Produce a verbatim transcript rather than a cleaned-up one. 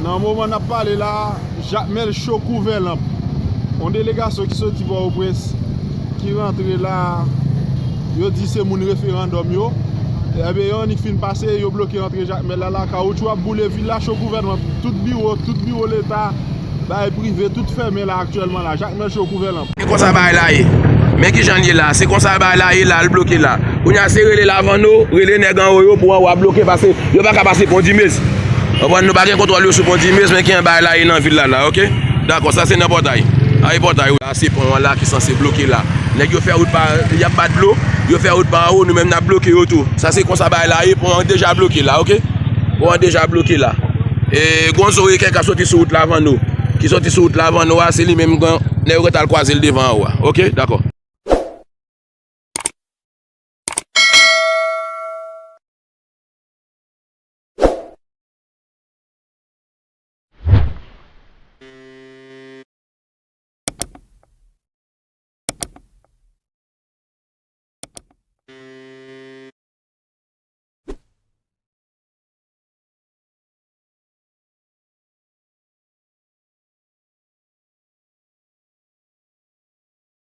Nan moman n ap pale la, Jakmèl Cho Kouvèlanp, yon delegasyon ki soti Pòtoprens, ki rantre la, yo di se moun referandòm yo. Ebyen, yo annik fin pase, yo bloke antre Jakmèl la, la, kawotchou ap boule vil la, Cho Kouvèlanp, tout biwo, tout biwo Leta, bay prive, tout fèmen la aktyèlman la, Jakmèl Cho Kouvèlanp. Se konsa bagay la ye. Men kijan l ye la, se konsa bagay la ye la, l bloke la. Kounye a se rele Lavanno, rele nèg anwo yo pou anwo a bloke, pase yo pa ka pase Pon Dimez. Konprann, nou pa gen kontwòl yo sou Pon Dimez, men kijan bagay la ye nan vil la la, oke? Dakò, sa se nan pòtay. A e pòtay, wi. Sa se pon an la ki sanse bloke la. Nèg yo fè wout pa, y ap bat dlo, yo fè wout pa anwo, nou menm n ap bloke yo tou. Sa se konsa bagay la ye, pon an deja bloke la, oke? Pon an deja bloke la. E, gon zo reken k ap soti sou wout Lavanno. Ki soti sou wout Lavanno a, se li menm gen, nèg yo gentan al kwaze l devan anwo a. Oke? Dakò.